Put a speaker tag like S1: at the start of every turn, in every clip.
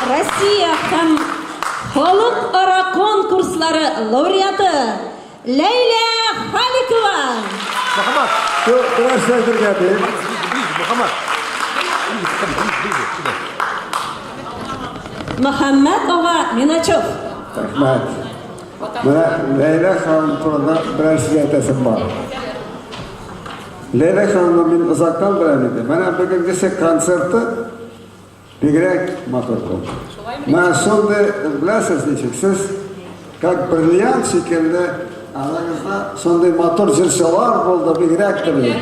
S1: Россия һәм халыкара конкурслары лауреаты Ләйлә Халикова.
S2: Мөхәммәт.
S3: Бу берәр сүз әйтергә дип.
S2: Мөхәммәт.
S1: Мөхәммәт ага Миначев.
S3: Рәхмәт. Менә Ләйлә ханым турында берәр сүз әйтәсем бар. Ләйлә ханымны мин озактан беләм инде. Менә бүгенгесе концерты бигрәк матур булды. Менә шундый, беләсез ничек, сез как бриллиант шикелле арагызда шундый матур җырчылар булды, бигрәк тә беләм.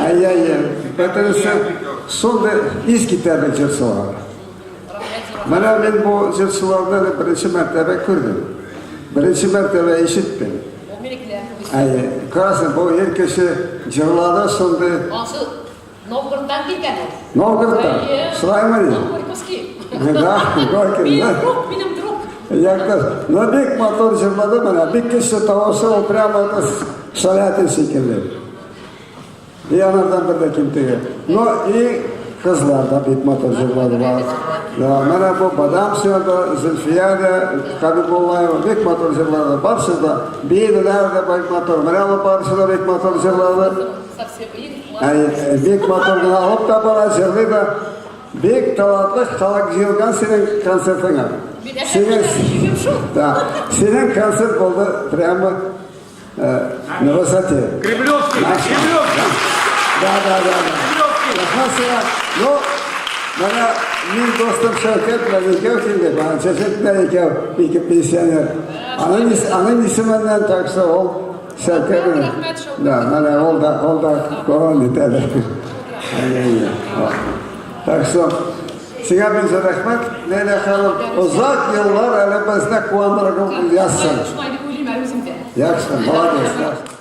S3: Әйе-әйе, бөтенесе шундый искитәрлек җырчылар. Менә мин бу җырчыларны әле беренче мәртәбә күрдем. Беренче мәртәбә ишеттем. Әйе, карасын, бу ир кеше җырлады шундый.
S4: Ансы Новгородтан килгән ул.
S3: Новгородтан? Шулаймыни?
S4: Горьковский.
S3: Да, Горький,
S4: Минем
S3: да.
S4: друг, минем друг.
S3: Якташ, но бик матур җырлады менә, бик көчле тавышы, ул прямо это Шаляпин шикелле. И анардан бер дә ким түгел. Но и кызлар да бик матур җырладылар. Да, менә бу Бадамшина да, Зөлфия дә, Хабибуллаева бик матур җырлады. Барысы да биеделәр дә бик матур. Менә алып барысы да бик матур җырлады. Әй, бик матур гына алып та бара, җырлый да. Бик талантлы халык җыелган синең концертыңа. Синең, да, синең концерт булды прямо на высоте.
S2: Кремлевский, Кремлевский.
S3: Да, да, да.
S2: Кремлевский.
S3: Рәхмәт сиңа. Ну, менә мин достым Шәүкәт белән икәү килдек. Ана Чәчәк белән икәү, ике пенсионер. Аның, аның исеменнән так что ул Шәүкәт.
S4: Рәхмәт, Шәүкәт.
S3: Да, менә ул да, ул да корон итәде. Так что, сиңа бик зур рәхмәт, Ләйлә ханым. Озак еллар әле безне куандырып язсын.
S4: Шулай дип уйлыйм әле үзем дә.
S3: Яхшы, молодец.